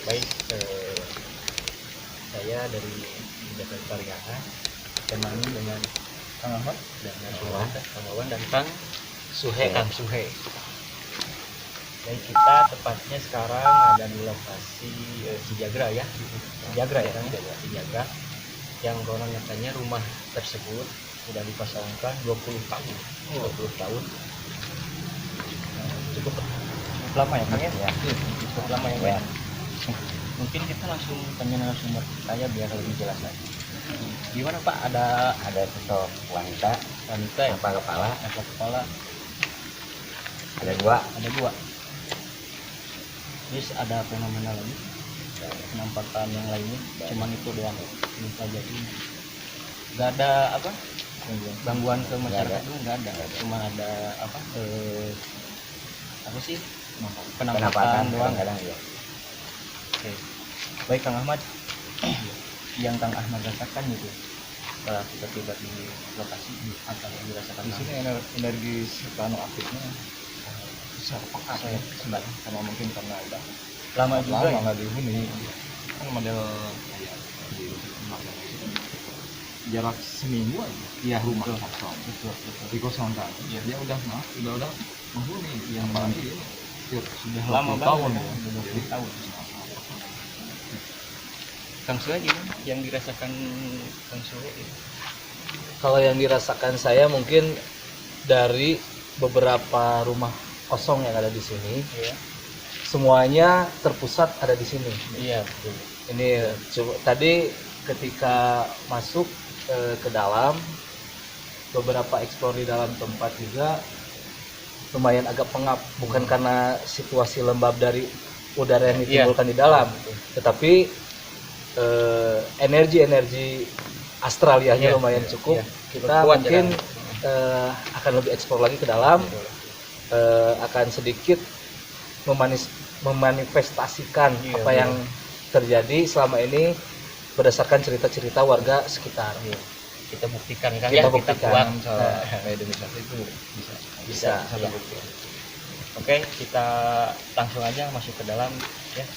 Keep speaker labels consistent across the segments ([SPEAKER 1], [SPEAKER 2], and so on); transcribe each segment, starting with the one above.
[SPEAKER 1] Baik, saya dari Jagat Pariangan ditemani dengan
[SPEAKER 2] Kang Ahmad
[SPEAKER 1] dan Kang Wawan dan Kang
[SPEAKER 3] Suhe.
[SPEAKER 1] Kang Suhe. Baik, kita tepatnya sekarang ada di lokasi Cijagra ya. Cijagra ya, Kang ya? Cijagra. Yang konon katanya rumah tersebut sudah dikosongkan 20 tahun. 20 tahun. Cukup cukup lama ya, Kang ya? Cukup lama ya, Kang ya? Mungkin kita langsung tanya narasumber kita ya biar lebih jelas lagi. Gimana Pak? Ada
[SPEAKER 3] sosok wanita,
[SPEAKER 1] wanita ya?
[SPEAKER 3] Tanpa kepala,
[SPEAKER 1] Tanpa kepala.
[SPEAKER 3] Ada dua.
[SPEAKER 1] Ada dua. Terus ada fenomena lagi, penampakan yang lainnya, cuman itu doang. Minta jadi nggak ada apa gangguan ke masyarakat itu nggak ada. Cuma ada apa apa sih penampakan doang.
[SPEAKER 3] Kadang-kadang ya.
[SPEAKER 1] Oke. Baik Kang Ahmad, yang Kang Ahmad rasakan gitu setelah kita tiba di lokasi, apa yang dirasakan?
[SPEAKER 2] Di sini energi plano aktifnya besar pekat ya, sama mungkin karena udah
[SPEAKER 1] lama juga
[SPEAKER 2] lama
[SPEAKER 1] ya?
[SPEAKER 2] Nggak dihuni. Kan model kayak di itu kan jarak seminggu aja
[SPEAKER 1] ya,
[SPEAKER 2] rumah
[SPEAKER 1] betul.
[SPEAKER 2] Kosong,
[SPEAKER 1] Betul, betul.
[SPEAKER 2] dikosongkan.
[SPEAKER 1] Iya.
[SPEAKER 2] Dia udah maaf, udah menghuni.
[SPEAKER 1] Iya,
[SPEAKER 2] apalagi ini
[SPEAKER 1] sudah
[SPEAKER 2] 20
[SPEAKER 1] lama
[SPEAKER 2] tahun
[SPEAKER 1] banget
[SPEAKER 2] ya.
[SPEAKER 1] Ya, udah 20
[SPEAKER 2] Jadi,
[SPEAKER 1] tahun. Kang Suhe gimana? Yang dirasakan Kang Suhe gitu?
[SPEAKER 3] Kalau yang dirasakan saya mungkin dari beberapa rumah kosong yang ada di sini,
[SPEAKER 1] Iya.
[SPEAKER 3] semuanya terpusat ada di sini.
[SPEAKER 1] Iya, betul.
[SPEAKER 3] Ini coba tadi ketika masuk ke dalam, beberapa eksplor di dalam tempat juga lumayan agak pengap, bukan karena situasi lembab dari udara yang ditimbulkan di dalam, tetapi energi-energi astralianya lumayan cukup. Kita
[SPEAKER 1] Berkuat
[SPEAKER 3] mungkin
[SPEAKER 1] ya,
[SPEAKER 3] akan lebih eksplor lagi ke dalam, akan sedikit memanifestasikan apa yang terjadi selama ini berdasarkan cerita-cerita warga sekitar.
[SPEAKER 1] Iya. Kita buktikan kan
[SPEAKER 3] Kita
[SPEAKER 1] ya,
[SPEAKER 3] buktikan.
[SPEAKER 1] kita kuat.
[SPEAKER 2] Misalnya mediumisasi itu bisa
[SPEAKER 3] Bisa.
[SPEAKER 2] Bisa terbukti.
[SPEAKER 1] Oke, kita langsung aja masuk ke dalam ya.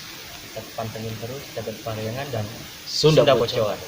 [SPEAKER 1] Kita pantengin terus Jagat Pariangan dan
[SPEAKER 3] Sunda,
[SPEAKER 1] Sunda
[SPEAKER 3] Bocor.
[SPEAKER 1] Bocor.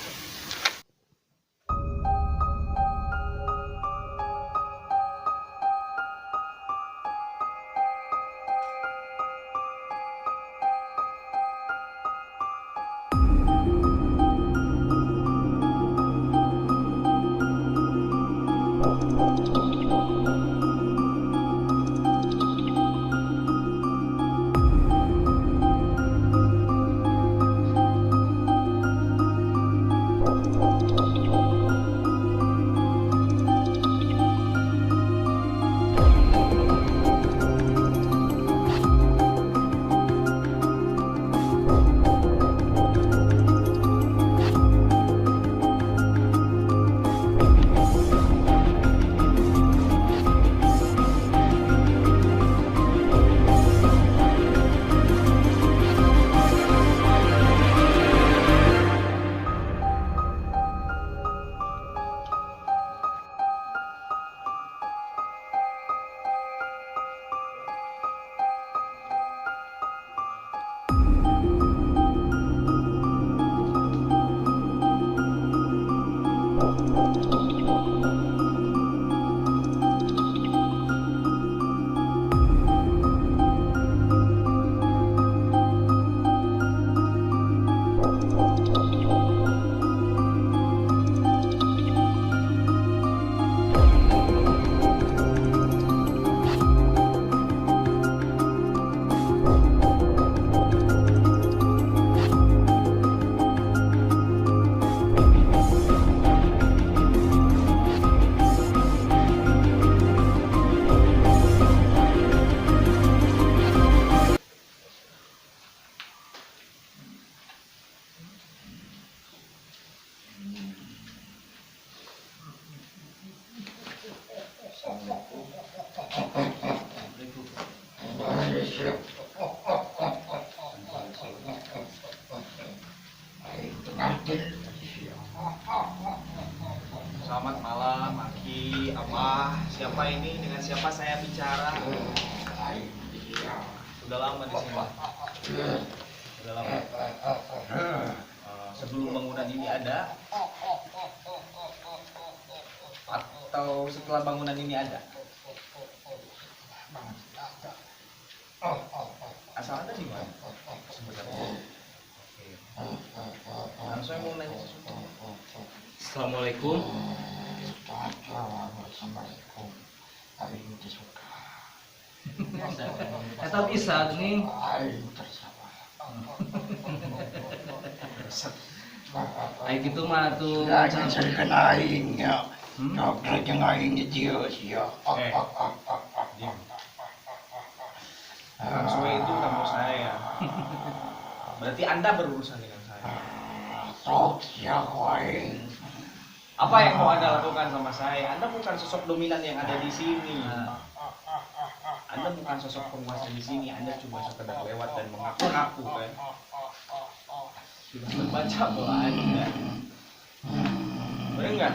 [SPEAKER 4] Selamat malam, Aki, Abah. Siapa ini? Dengan siapa saya bicara? Sudah lama di sini. Sudah lama. Sebelum bangunan ini ada atau setelah bangunan ini ada? Asal Anda di mana? Sebenarnya. Oke. Langsung saya mau nanya sesuatu.
[SPEAKER 3] Assalamualaikum. Eta bisa nih. Ayo gitu mah tuh.
[SPEAKER 4] Kang Sue itu tamu saya. Berarti Anda berurusan dengan saya. Apa yang mau Anda lakukan sama saya? Anda bukan sosok dominan yang ada di sini. Anda bukan sosok penguasa di sini. Anda cuma sekedar lewat dan mengaku-ngaku kan. Sudah terbaca bahwa Anda. Benar nggak?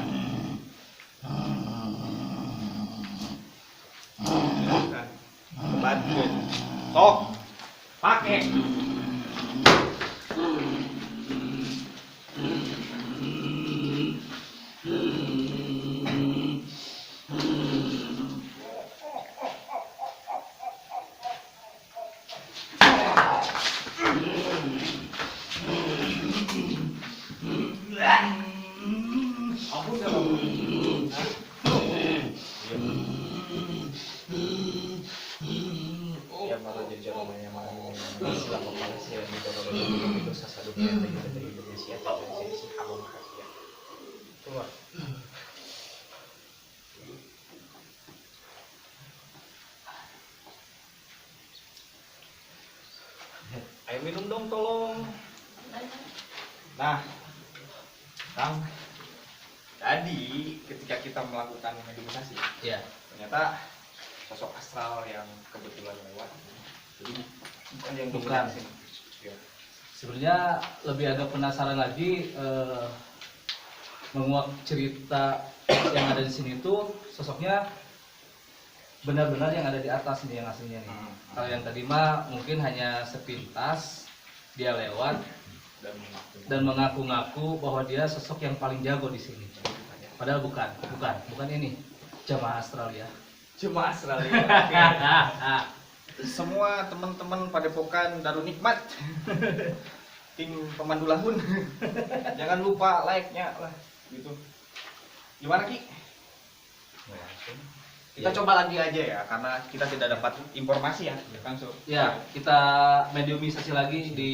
[SPEAKER 4] Kebantu. Sok, pakai. Ampun nggak apa-apa.
[SPEAKER 2] Ya malah jadi namanya malah istilah Malaysia di dalam itu sasadu dari Indonesia dari sini kamu makasih ya. Keluar.
[SPEAKER 4] Ayo minum dong tolong. Nah, Kang, tadi ketika kita melakukan mediumisasi,
[SPEAKER 3] ya,
[SPEAKER 4] ternyata sosok astral yang kebetulan lewat, jadi bukan yang
[SPEAKER 3] bukan.
[SPEAKER 4] Ya.
[SPEAKER 3] Sebenarnya lebih agak penasaran lagi menguak cerita yang ada di sini itu sosoknya benar-benar yang ada di atas nih yang aslinya nih. Kalau yang tadi mah mungkin hanya sepintas dia lewat dan mengaku-ngaku bahwa dia sosok yang paling jago di sini. Padahal bukan ini jamaah Australia.
[SPEAKER 4] Jemaah Australia. Okay. Semua teman-teman Padepokan Darun Nikmat, tim pemandu lahun, jangan lupa like-nya lah, gitu. Gimana Ki? Kita coba lagi aja ya, karena kita tidak dapat informasi ya, langsung.
[SPEAKER 3] Ya, kita mediumisasi lagi di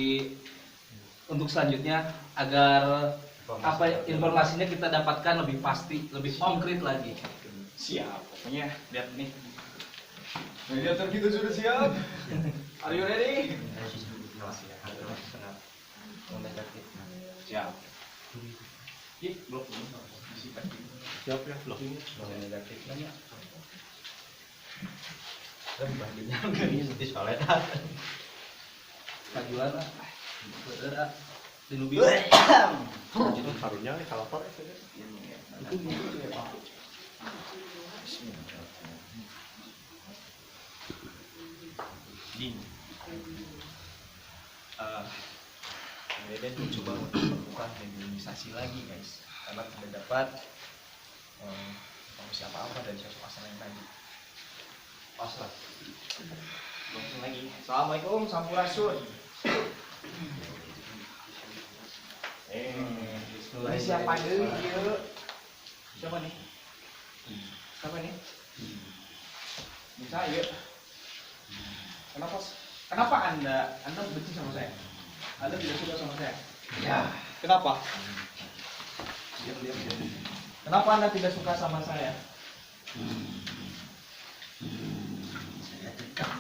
[SPEAKER 3] untuk selanjutnya agar apa informasinya kita dapatkan lebih pasti, lebih konkret lagi.
[SPEAKER 4] Siap, pokoknya lihat nih. Mediator kita sudah siap. Are you ready? Siap. Ih, blok ini.
[SPEAKER 2] Siap ya, blok ini. Negatif nanya.
[SPEAKER 3] Kajuan lah. Bener di Nubi.
[SPEAKER 2] Itu karunya nih kalau apa itu. Itu ya, Pak.
[SPEAKER 4] Ding. Kemudian mencoba untuk melakukan mediumisasi lagi guys, karena tidak dapat informasi apa-apa dari sosok asal yang tadi. Pas lah. Langsung lagi. Assalamualaikum, sampurasun. Ini siapa deh? Siapa nih? Siapa nih? Bisa ya. Kenapa? Kenapa Anda benci sama saya? Anda tidak suka sama saya?
[SPEAKER 5] Ya.
[SPEAKER 4] Kenapa?
[SPEAKER 2] Diam.
[SPEAKER 4] Kenapa Anda tidak suka sama saya?
[SPEAKER 5] Saya tidak.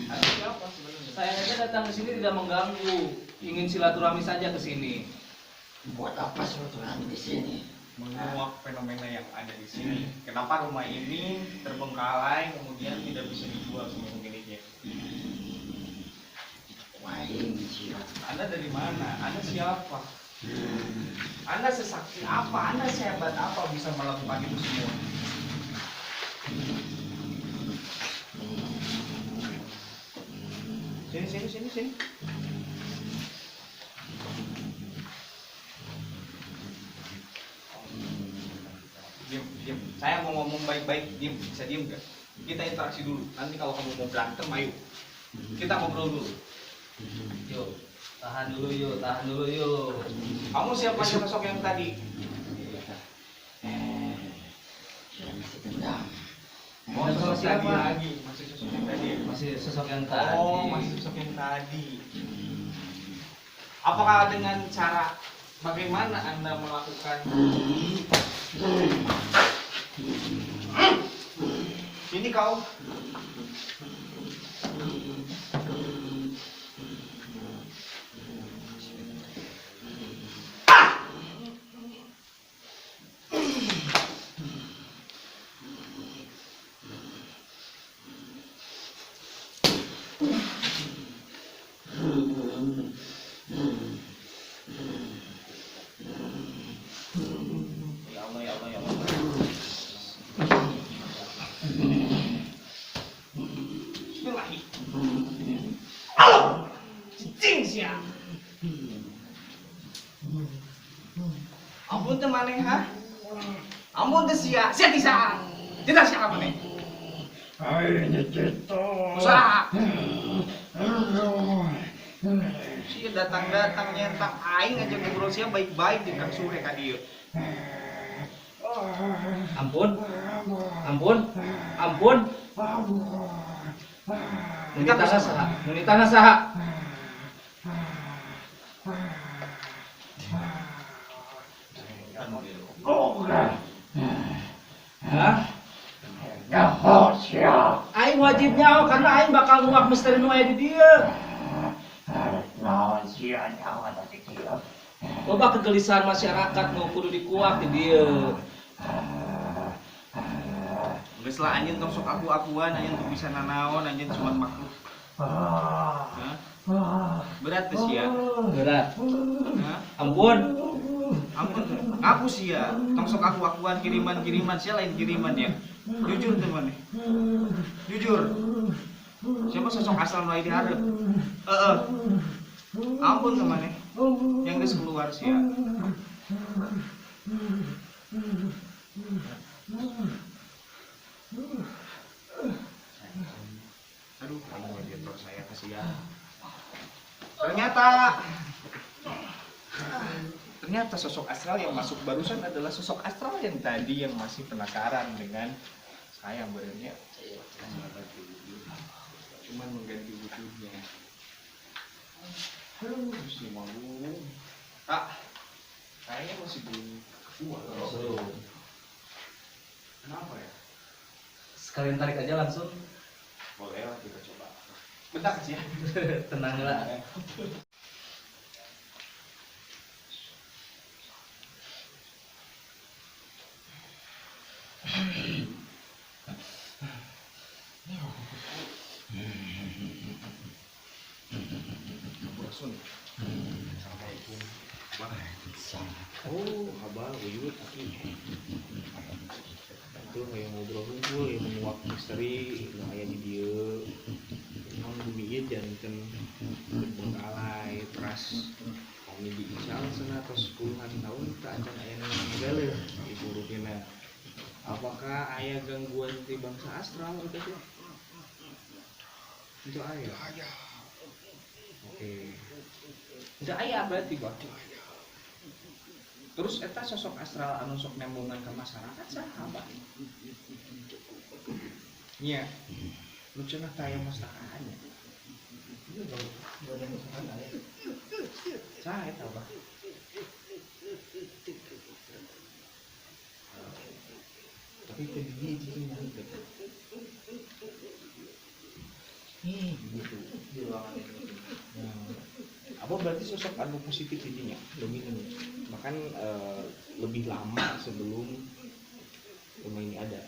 [SPEAKER 4] Anda siapa sebenarnya?
[SPEAKER 3] Saya aja datang ke sini tidak mengganggu, ingin silaturahmi saja ke sini.
[SPEAKER 5] Buat apa silaturahmi di sini?
[SPEAKER 4] Menguak fenomena yang ada di sini. Kenapa rumah ini terbengkalai kemudian tidak bisa dijual sama pemiliknya? Anda dari mana? Anda siapa? Anda sesakti apa? Anda sehebat apa bisa melakukan itu semua? Sini sini sini sini. Diam, diam. Saya mau ngomong baik-baik, diam. Bisa diam nggak? Kita interaksi dulu. Nanti kalau kamu mau berantem, ayo. Kita ngobrol dulu.
[SPEAKER 3] Yuk, tahan dulu yuk, tahan dulu yuk.
[SPEAKER 4] Kamu siapa sosok yang tadi?
[SPEAKER 5] Saya masih dendam.
[SPEAKER 4] Oh, sosok tadi lagi, masih sosok yang tadi.
[SPEAKER 3] Masih sosok yang tadi.
[SPEAKER 4] Oh, masih sosok yang tadi. Apakah dengan cara bagaimana Anda melakukan? Ini kau. Ya Allah, ya Allah, ya Allah. Bismillahirrahmanirrahim. Halo, cicing sia. Ampun teh maneh ha? Ampun teh sia, sia tisa. Tidak sia maneh.
[SPEAKER 5] Aing gitu.
[SPEAKER 4] Usaha. Sia datang-datang nyentak aing aja ngobrol sia baik-baik di Kang Suhe ka dieu.
[SPEAKER 3] Ampun. Ampun. Ampun. Nunitana saha? Nunitana saha? Hah?
[SPEAKER 5] Nyaho sia.
[SPEAKER 3] Aing wajib nyaho karena aing bakal nguak misteri nu aya di dieu.
[SPEAKER 5] Naon sia nyaho tadi kieu.
[SPEAKER 3] Loba kegelisahan masyarakat nu kudu dikuak di dieu.
[SPEAKER 4] Geus lah anjeun tong sok aku-akuan, anjeun teu bisa nanaon, anjeun cuma makhluk. Hah? Berat teh sia.
[SPEAKER 3] Berat.
[SPEAKER 4] Hah?
[SPEAKER 3] Ampun.
[SPEAKER 4] Ampun, ngaku sia. Tong sok aku-akuan kiriman-kiriman sia lain kiriman ya. Jujur teh maneh. Jujur. Siapa sosok asal nu aya di hareup? Heeh. Ampun teh maneh. Yang geus keluar sia. Aduh, kamu mediator saya kasihan. Ternyata sosok astral yang masuk barusan adalah sosok astral yang tadi yang masih penasaran dengan saya berenya. Cuman mengganti wujudnya. Aduh, si malu. Kak, kayaknya masih belum keluar. Kenapa ya?
[SPEAKER 3] Sekalian tarik aja langsung.
[SPEAKER 4] Boleh lah, kita coba. Bentar sih ya.
[SPEAKER 3] Tenang lah.
[SPEAKER 4] Sampurasun. Assalamualaikum. Oh, abah, uyut, aki. Itu yang ngobrol hungkul, yang menguak misteri, nu aya di dieu. Emang bumi ieu janten terbengkalai, teras kami diical cenah tos puluhan tahun teu acan aya nu ngagaleuh ibu rupina. Apakah aya gangguan ti bangsa astral eta teh? Itu aya. Oke. Itu aya berarti, Pak. Terus eta sosok astral anu sok nembongan ke masyarakat saha, Pak? Nya. Nu cenah teh aya masalahnya. Ieu gak ada masalah aya. Saha eta, Pak? Tapi teu di dieu cicing teh. Gitu
[SPEAKER 3] di ruangan ini.
[SPEAKER 4] Apa berarti sosok anu positif jadinya dominan bahkan lebih lama sebelum rumah ini ada.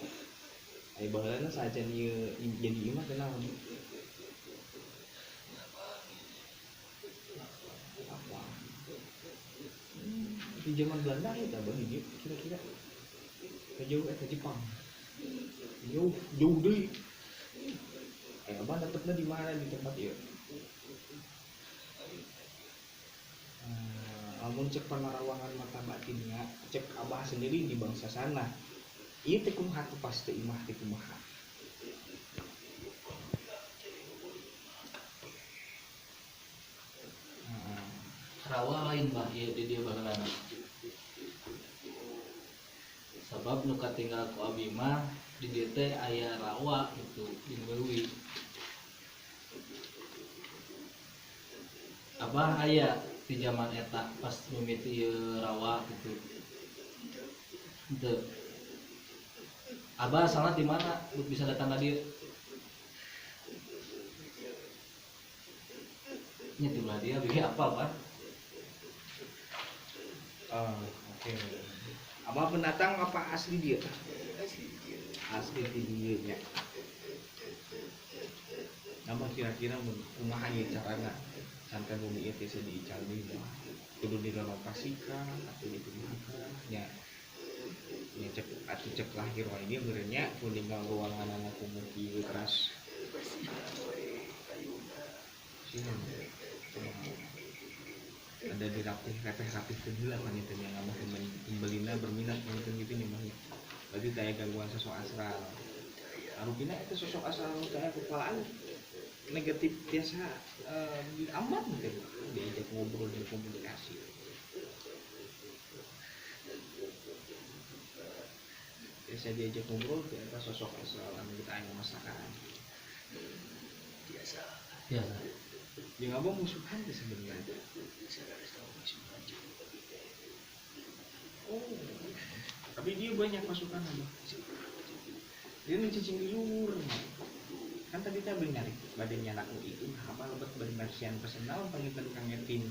[SPEAKER 4] Ayo baheulana saja ieu jadi imah kenal. Apa? Di zaman Belanda ya abah di dieu kira-kira. Jauh eta Jepang. Jauh jauh deui. Abah dapetnya di mana di tempat ieu? Mun cek panarawangan mata batinnya, cek abah sendiri di bangsa sana. Ieu teh kumaha tuh pas teh imah teh kumaha.
[SPEAKER 3] Rawa lain bah ieu di dieu baheulana. Sabab nu katinggal ku abi mah di dieu teh aya rawa gitu di leuwi. Abah aya di zaman eta pas mimiti ieu rawa gitu. Henteu. Abah asalna di mana bisa datang ka dieu? Nya di belah dia bieu apal kan?
[SPEAKER 4] Oke. Abah pendatang apa asli dia? Asli dia nya. Abah kira-kira mun kumaha ieu carana santan bumi ieu tiasa diical deui mah? Kudu direnovasikan atau dikumahakan nya? Nya cek atuh cek lahir wae dia meureun nya kudu ninggal ruanganana kumuh kieu teras. Sieun. Ada dirapih repeh-rapihkeun heula panginten yang abah pembelina berminat panginten gitu nya mah. Berarti daya gangguan sosok astral. Arupina itu sosok astral nu teh kepalaan negatif biasa diambat mungkin diajak ngobrol dan komunikasi. Biasa diajak ngobrol ternyata sosok astral anu kita aya masakan.
[SPEAKER 5] Biasa.
[SPEAKER 3] Biasa.
[SPEAKER 4] Jeung abah musuhan teh sebenarnya. Oh, tapi dia banyak masukan abah. Dia cicing di luhur. Kan tadi teh beli nyari bade nyanak nu itu abah lebet bade mersian pesen naon panginten Kang Etin.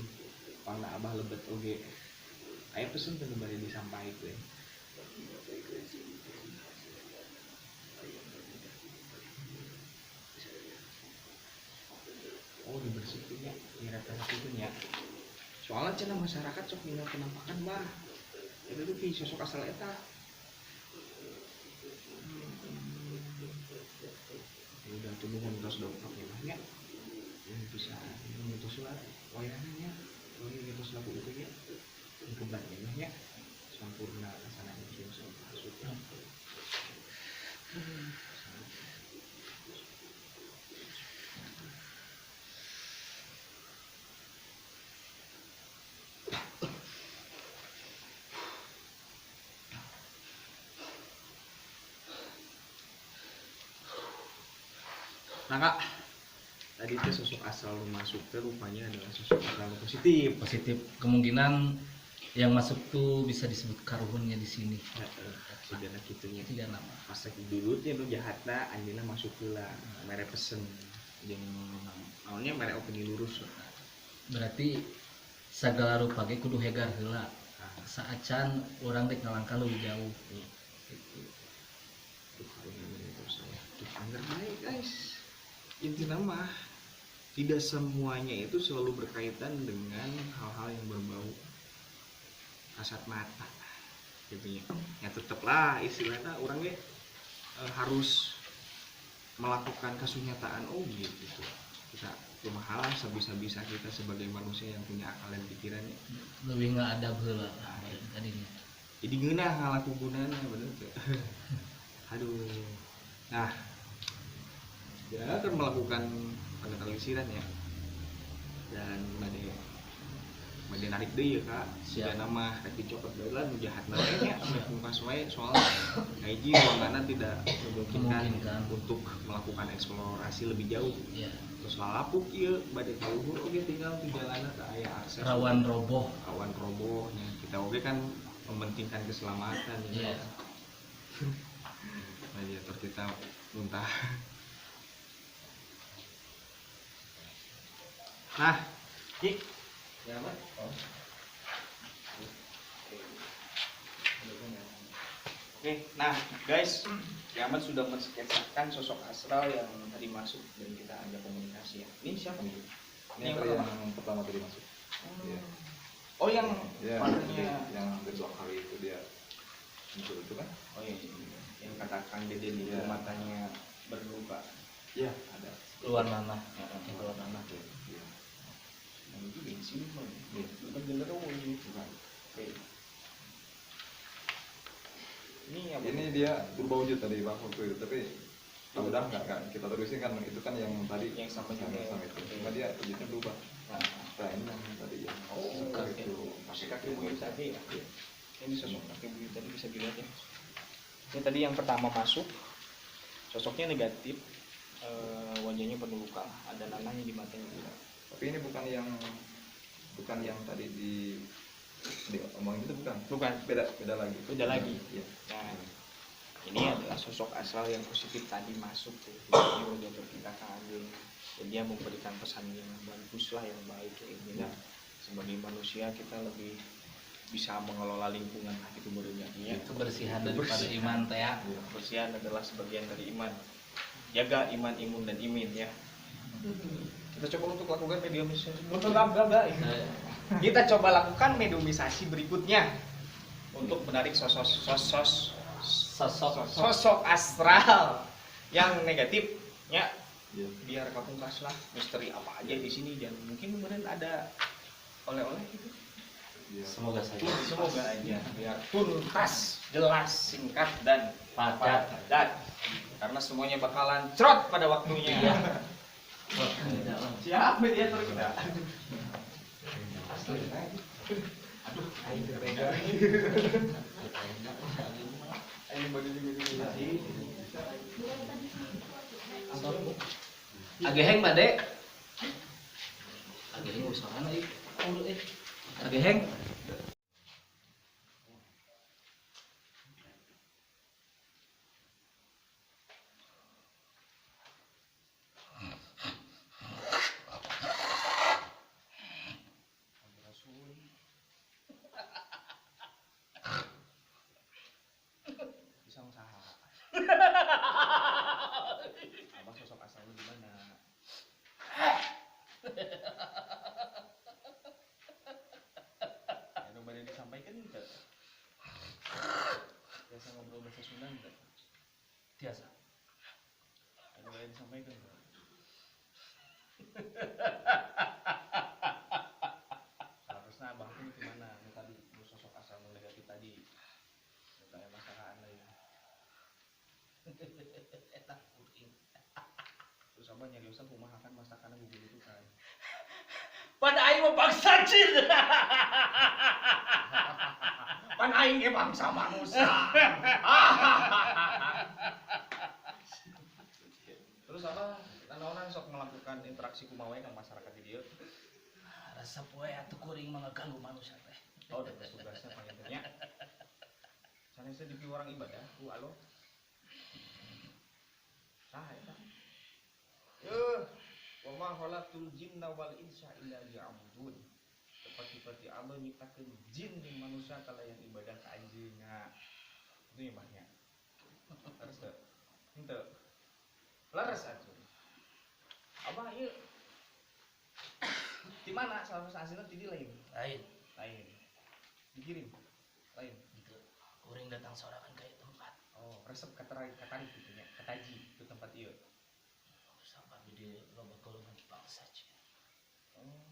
[SPEAKER 4] Pangna abah lebet oge. Aya pesen teh bade disampaikeun. Oh, dibersihkeun nya, dirata-ratakeun nya. Soalnya cenah masyarakat sok ningal penampakan bah. Eta tuh ki sosok asal eta. Ya udah tuh nuhun tos dongkap ya mah nya. Bisa nuhun tos lah wayahna nya. Nuhun tos lagu itu nya. Kebat ya mah nya. Sampurna kasana insyaallah asup. Nah kak, tadi itu sosok astral lu masuk tuh rupanya adalah sosok astral positif.
[SPEAKER 3] Positif, kemungkinan yang masuk tuh bisa disebut karuhunnya di sini.
[SPEAKER 4] Sudah gitunya.
[SPEAKER 3] Tidak nama.
[SPEAKER 4] Pas lagi dulutnya nu jahatna anjeunna masuk heula, mere pesen jeung naonnya mere opini lurus.
[SPEAKER 3] Berarti sagala rupa ge kudu hegar heula. Saacan urang rek ngalangkah leuwih jauh. Gitu.
[SPEAKER 4] Tuh karuhunnya terus saya. Tuh anggar baik guys. Intinya mah tidak semuanya itu selalu berkaitan dengan hal-hal yang berbau kasat mata gitu ya. Ya tetaplah istilahnya orang ge harus melakukan kesunyataan oh gitu. Kita kumaha lah sabisa-bisa kita sebagai manusia yang punya akal dan pikirannya.
[SPEAKER 3] Lebih nggak ada heula tadinya.
[SPEAKER 4] Jadi ngeunah ngalaku gunana bener teh. Aduh. Nah, ya akan melakukan penetralisiran ya dan bade narik deui ya kak.
[SPEAKER 3] Siap.
[SPEAKER 4] Siga mah rek dicopot bae lah nu jahat mah nya rek pungkas wae soalnya hiji ruanganna tidak memungkinkan untuk melakukan eksplorasi lebih jauh.
[SPEAKER 3] Iya.
[SPEAKER 4] Terus lalapuk ieu bade ka luhur oge tinggal di jalanna teu aya akses.
[SPEAKER 3] Rawan roboh.
[SPEAKER 4] Rawan roboh nya. Kita oge kan mementingkan keselamatan ya.
[SPEAKER 3] Iya.
[SPEAKER 4] Radiator kita muntah. Nah, Ki.
[SPEAKER 2] Ya, Mas. Oh.
[SPEAKER 4] Oke, nah guys, Kiamat sudah mensketsakan sosok astral yang tadi masuk dan kita ajak komunikasi ya. Ini siapa nih?
[SPEAKER 2] Ini yang pertama tadi masuk.
[SPEAKER 4] Oh,
[SPEAKER 2] ya.
[SPEAKER 4] Oh yang
[SPEAKER 2] ya,
[SPEAKER 4] matanya
[SPEAKER 2] yang hampir 2 kali itu dia muncul itu kan?
[SPEAKER 4] Oh iya, yang kata Kang Deden itu
[SPEAKER 2] ya.
[SPEAKER 4] Matanya berluka.
[SPEAKER 2] Iya, ada.
[SPEAKER 3] Keluar nanah. Yang keluar nanah.
[SPEAKER 2] Iya.
[SPEAKER 4] Nah, itu bensin mah. Bukan genderuwo ini.
[SPEAKER 2] Bukan.
[SPEAKER 4] Ini apa?
[SPEAKER 6] Ini dia berubah wujud tadi Bang waktu itu, tapi udah nggak kita terusin kan, itu kan yang tadi
[SPEAKER 4] yang sama juga
[SPEAKER 6] sama itu. Cuma dia wujudnya berubah. Nah, ini yang tadi ya.
[SPEAKER 4] Oh,
[SPEAKER 6] itu
[SPEAKER 4] masih kaki buyut tadi ya. Ini sosok kaki buyut tadi bisa dilihat ya. Ini tadi yang pertama masuk, sosoknya negatif, wajahnya penuh luka, ada nanahnya di matanya juga.
[SPEAKER 6] Tapi ini bukan yang tadi di diomongin itu bukan.
[SPEAKER 4] Bukan.
[SPEAKER 6] Beda lagi.
[SPEAKER 4] Beda lagi.
[SPEAKER 6] Iya.
[SPEAKER 4] Nah, ini adalah sosok astral yang positif tadi masuk tuh. Ini wajah kita ke anjing. Dan dia memberikan pesan yang bagus lah, yang baik ya. Intinya sebagai manusia kita lebih bisa mengelola lingkungan lah gitu menurutnya. Ya.
[SPEAKER 3] Kebersihan daripada iman teh ya.
[SPEAKER 4] Kebersihan adalah sebagian dari iman. Jaga iman, imun dan imin ya. Kita coba untuk lakukan mediumisasi. Kita coba lakukan mediumisasi berikutnya untuk menarik sosok astral yang negatif ya. Biar kapungkas lah misteri apa aja di sini, dan mungkin kemudian ada oleh-oleh gitu.
[SPEAKER 6] Ya.
[SPEAKER 3] Semoga saja.
[SPEAKER 4] Semoga aja biar tuntas, jelas, singkat dan padat. Karena semuanya bakalan cerot pada waktunya.
[SPEAKER 3] Iya.
[SPEAKER 4] Siap mediator kita. Asli. Aduh, aing tega. Aing bagi juga.
[SPEAKER 3] Ageheng bade. Ageheng usahaan euy. Ageheng.
[SPEAKER 4] Abah sosok asal lu gimana? Yang baru disampaikan enggak? Biasa ngobrol bahasa Sunda enggak?
[SPEAKER 3] Biasa.
[SPEAKER 4] Yang baru disampaikan enggak? Seharusnya abah tuh gimana? Ini tadi lu sosok asal lu negatif tadi. Kayak masalah aneh ya. Terus abah nyariusan kumaha kan masakanna bubur itu kan.
[SPEAKER 3] Pan aing mah bangsa jin.
[SPEAKER 4] Pan aing ge bangsa manusia. Terus abah nanaonan sok melakukan interaksi kumaha we ka masyarakat di dieu?
[SPEAKER 3] Resep we atuh kuring mah ngaganggu manusia teh.
[SPEAKER 4] Oh, tugasnya pangintennya. Sanesna di orang ibadah ku alo. Saha eta? Wa ma khalaqtul jinna wal insa illa liya'budun. Seperti Allah nyiptakeun jin jeung manusia kalayan ibadah ka anjeunna. Itu ya banyak. Leres teu? Henteu. Leres atuh. Abah ieu di mana salah aslinya ti lain?
[SPEAKER 3] Lain.
[SPEAKER 4] Lain. Dikirim. Lain.
[SPEAKER 3] Gitu. Kuring datang sorangan ka tempat.
[SPEAKER 4] Oh, resep katarik gitu nya, kataji ke tempat ieu.
[SPEAKER 3] Sampai di loba golongan bangsa jin.
[SPEAKER 4] Oh.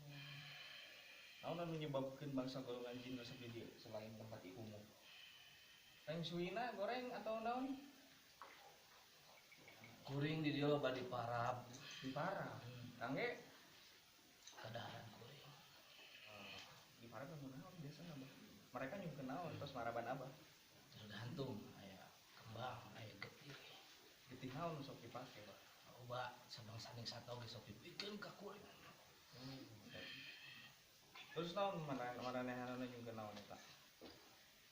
[SPEAKER 4] Naon anu nyebabkeun bangsa golongan jin resep di dieu selain tempat ieu umum? Feng shui-na goreng atau naon?
[SPEAKER 3] Kuring di dieu loba diparab.
[SPEAKER 4] Diparab. Kangge
[SPEAKER 3] kadaharan kuring.
[SPEAKER 4] Diparab anu naon biasana abah? Mereka nyungkeun naon tos maraban abah?
[SPEAKER 3] Tergantung aya kembang, aya getih.
[SPEAKER 4] Getih naon sok dipake, Pak?
[SPEAKER 3] Loba sabangsa ning sato ge sok dipikeun ka kuring.
[SPEAKER 4] Terus naon maranehanana nyungkeun naon eta?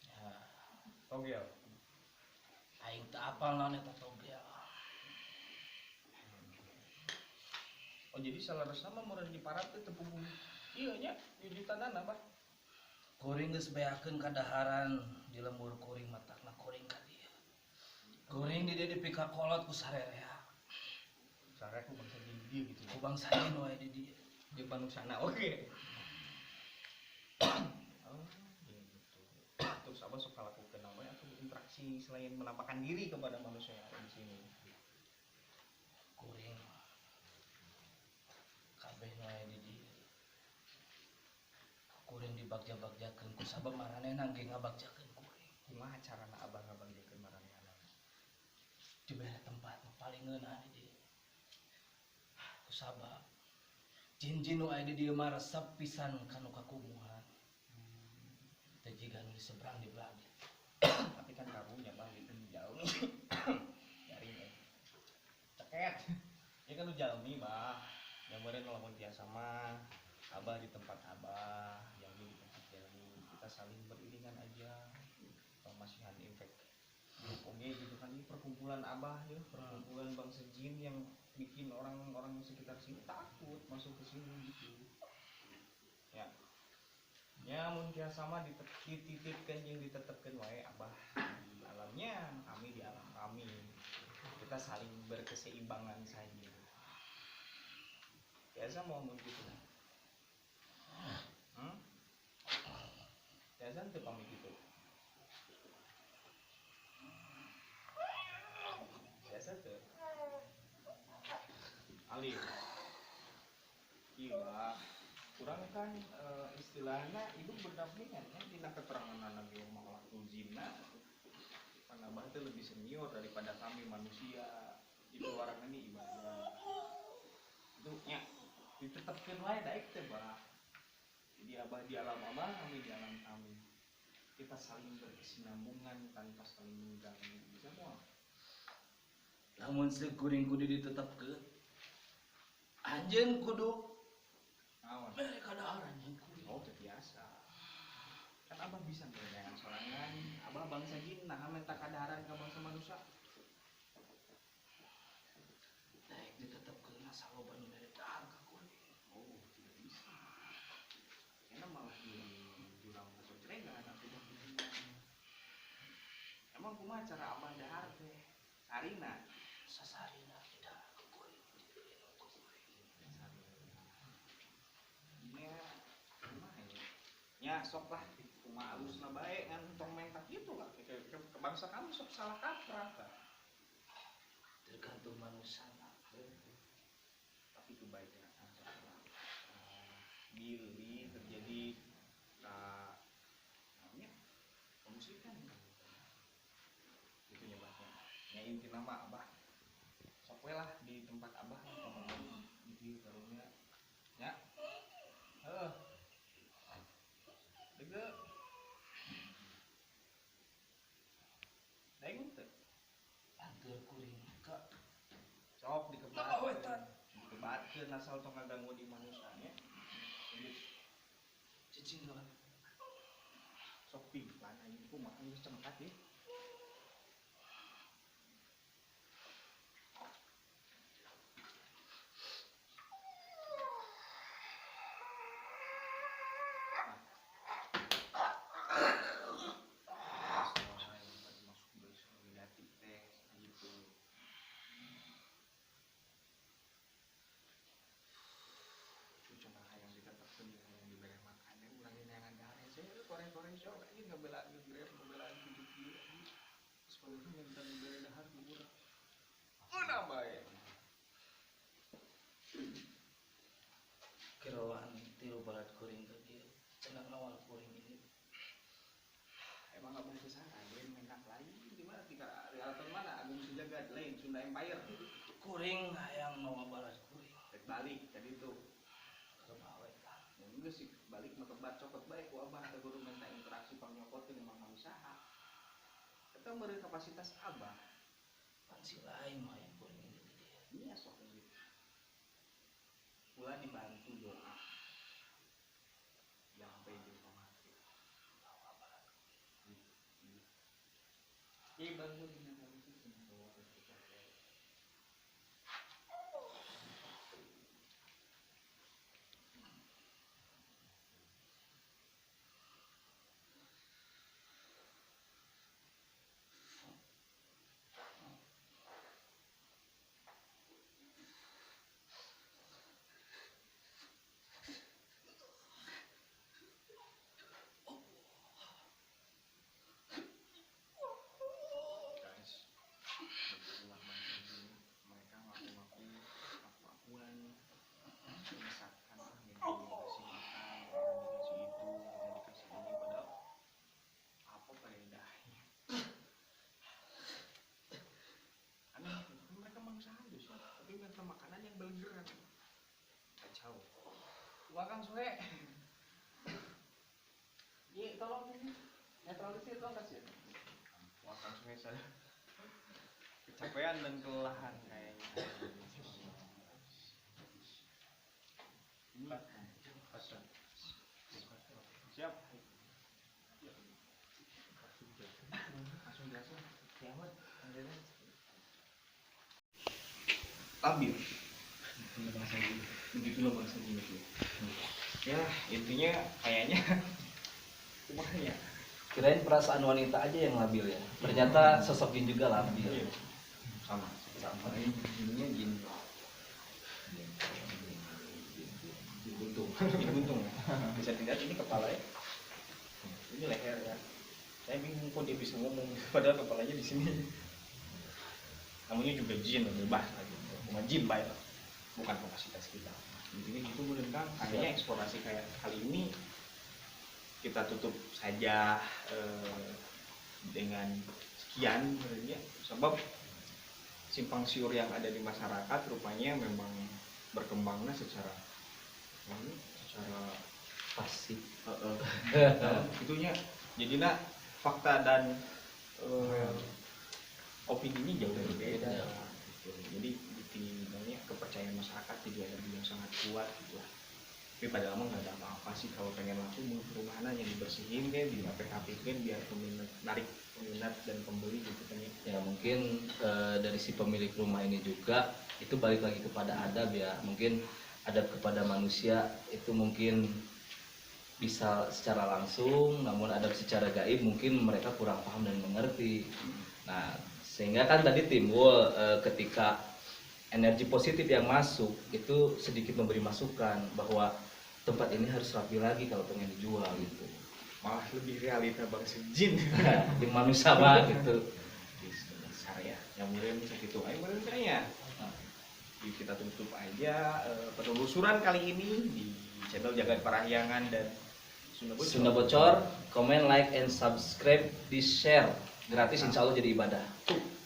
[SPEAKER 3] Ya,
[SPEAKER 4] togel.
[SPEAKER 3] Aing teu apal naon eta togel.
[SPEAKER 4] Oh, jadi saleresna mah meureun diparab teh teu puguh. Ieu nya jujutanana, Bah.
[SPEAKER 3] Kuring geus beakeun kadaharan di lembur kuring matakna kuring ka dieu. Kuring di dieu dipikakolot ku sarerea.
[SPEAKER 4] Sarerea ku bangsa di dieu gitu.
[SPEAKER 3] Ku bangsa jin wae di dieu.
[SPEAKER 4] Di panusana oke. Oh, gitu. Terus abah sok lakukeun naon atau interaksi selain menampakkan diri kepada manusia yang ada di sini?
[SPEAKER 3] Kuring kabeh wae di dieu. Kuring dibagja-bagjakeun ku sabab maranehna ge ngabagjakeun kuring.
[SPEAKER 4] Kumaha carana abah ngabagjakeun
[SPEAKER 3] Dibere tempat nu paling ngeunah di dieu. Kusabab jin-jin nu aya di dieu mah resep pisan ka nu kakumuhan. Teu jiga nu di seberang di belah dieu.
[SPEAKER 4] Tapi kan karunya bang itu jauh. Garing eh. Ceket. Ya kan lu jalmi bah. Yang meureun lamun tiasa mah abah di tempat abah, yang di tempat jalmi. Kita saling beriringan aja. Tong masihan efek grup oge gitu kan, ini perkumpulan abah ya, perkumpulan bangsa jin yang bikin orang-orang sekitar sini takut masuk ke sini gitu. Ya. Ya mun tiasa mah dititipkeun jeung ditetepkeun wae abah di alamnya, kami di alam kami. Kita saling berkeseimbangan saja. Biasa mau mun gitu. Hmm? Biasa teu pamit gitu. Biasa tuh. Alif. Gila. Kurang kan istilahnya hidup berdampingan ya dina keterangan Nabi Muhammad zina. Pan abah teh lebih senior daripada kami manusia. Itu orang ini ibadah. Itu nya ditetepkeun wae daek teh bah. Jadi abah di alam abah, kami di alam kami. Kita saling berkesinambungan tanpa saling mengganggu. Bisa moal?
[SPEAKER 3] Lamun sekuring kudu ditetepkeun, anjeun kudu
[SPEAKER 4] Naon?
[SPEAKER 3] mere kadahar anjeun kuring.
[SPEAKER 4] Oh, teu biasa. Kan abah bisa ngerenangan sorangan. Abah bangsa jin, nah minta kadaharan ka bangsa manusia.
[SPEAKER 3] Daek ditetepkeun mah saloba nu mere dahar ka kuring.
[SPEAKER 4] Oh, tidak bisa. Karena malah di jurang masuk cerengan atau bah. Emang kumaha cara abah dahar teh? Sarina.
[SPEAKER 3] Sasarina didahar ku kuring, diminum ku kuring.
[SPEAKER 4] Sarina. Nya, kumaha ya? Nya sok lah kumaha alusna bae ngan tong menta kitu lah. Ke bangsa kami sok salah kaprah tah.
[SPEAKER 3] Tergantung manusiana.
[SPEAKER 4] Tapi kebaikan akan salah. Bilih terjadi ka namanya kemusyrikan itu nyebabnya. Ya inti nama abah sok we lah di tempat abah tong di dieu karunya nya. Heuh. Dege. Daeng teu?
[SPEAKER 3] Anteur kuring ka
[SPEAKER 4] Sok dikebatkeun.
[SPEAKER 3] Nah, wetan.
[SPEAKER 4] Dikebatkeun asal tong ngaganggu di manusianya.
[SPEAKER 3] Cicing lah.
[SPEAKER 4] Sok pingplan anjing kumaha geus cengkat ya. Masuk negatif teh gitu. Cucu mah hayang ditetepkeun jeung hayang dibere makan ya urang neangan dahar hese koreng-koreng sok anjing ngabelaan grab ngabelaan kitu kieu anjing. Terus padahal minta dibere dahar ku urang. Eunah bae.
[SPEAKER 3] Kiroan tilu balat kuring ka dieu. Cenah ngawal kuring ini.
[SPEAKER 4] Emang abah teh saha lain mendak lain di mana di karaton mana Agung Sejagat lain Sunda Empire.
[SPEAKER 3] Kuring hayang mawa balat kuring.
[SPEAKER 4] Rek balik tadi tuh.
[SPEAKER 3] Ke bawetan.
[SPEAKER 4] Ya geus sih balik mah kebat cokot bae ku abah teh kudu minta interaksi pangnyokotkeun emang kami saha. Eta meureun kapasitas abah.
[SPEAKER 3] Pan si lain mah hayang kuring ini di dieu.
[SPEAKER 4] Iya sok gitu. Pula dibantu doa. Yang sampai jeung pamati.
[SPEAKER 3] Mawa balat kuring.
[SPEAKER 4] Iya bantu dina kondisi semua. Guys, Kang Suhe.
[SPEAKER 3] Iya, tolong ini netralisir dong kasih.
[SPEAKER 4] Wah, Kang Suhe saya kecapean dan kelelahan kayaknya. Ini siap. Langsung biasa. Labil. Begitulah bahasa jin itu. Ya, intinya kayaknya kumahnya.
[SPEAKER 3] Kirain perasaan wanita aja yang labil ya. Ternyata sosok jin juga labil.
[SPEAKER 4] Iya. Sama.
[SPEAKER 3] Sama.
[SPEAKER 4] Ini jinnya jin. Jin buntung. Jin buntung. Bisa dilihat ini kepala ya. Ini leher ya. Saya bingung kok dia bisa ngomong padahal kepalanya di sini. Namanya juga jin, bebas lagi. Cuma jin baik, bukan kapasitas kita. Intinya gitu Bu Kang. Kayaknya eksplorasi kayak kali ini kita tutup saja dengan sekian sebenarnya. Sebab simpang siur yang ada di masyarakat rupanya memang berkembangnya secara
[SPEAKER 3] pasif.
[SPEAKER 4] Itunya jadinya fakta dan opininya jauh berbeda. Gitu. Jadi bukti kepercayaan masyarakat jadi ada yang sangat kuat gitu lah. Tapi pada lama nggak ada apa-apa sih kalau pengen laku mau perumahan yang dibersihin kayak di APKP-kan biar peminat narik peminat dan pembeli gitu kan ya.
[SPEAKER 3] Ya mungkin dari si pemilik rumah ini juga itu balik lagi kepada adab ya. Mungkin adab kepada manusia itu mungkin bisa secara langsung, namun adab secara gaib mungkin mereka kurang paham dan mengerti. Nah, sehingga kan tadi timbul ketika energi positif yang masuk itu sedikit memberi masukan bahwa tempat ini harus rapi lagi kalau pengen dijual gitu.
[SPEAKER 4] Malah lebih realita bangsa jin
[SPEAKER 3] di manusia mah gitu.
[SPEAKER 4] Besar ya, yang meureun sakitu ayo meureun kayaknya. Kita tutup aja penelusuran kali ini di channel Jagat Parahyangan dan Sunda Bocor.
[SPEAKER 3] Sunda Bocor, komen, like, and subscribe, di share gratis, insya Allah jadi ibadah.
[SPEAKER 4] Tuh.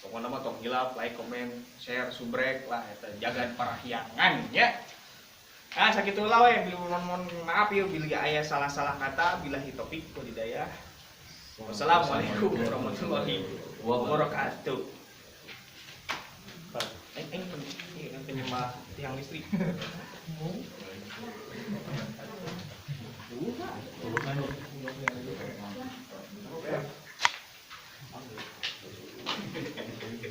[SPEAKER 4] Pokoknya mah tong hilap, like, komen, share, subrek lah eta Jagat Parahyangan ya. Nah, sakitulah we, bilih mohon maaf ya bilih aya salah-salah kata, billahi taufik wal hidayah. Wassalamualaikum warahmatullahi wabarakatuh. Ini penyembah tiang listrik. Bukan.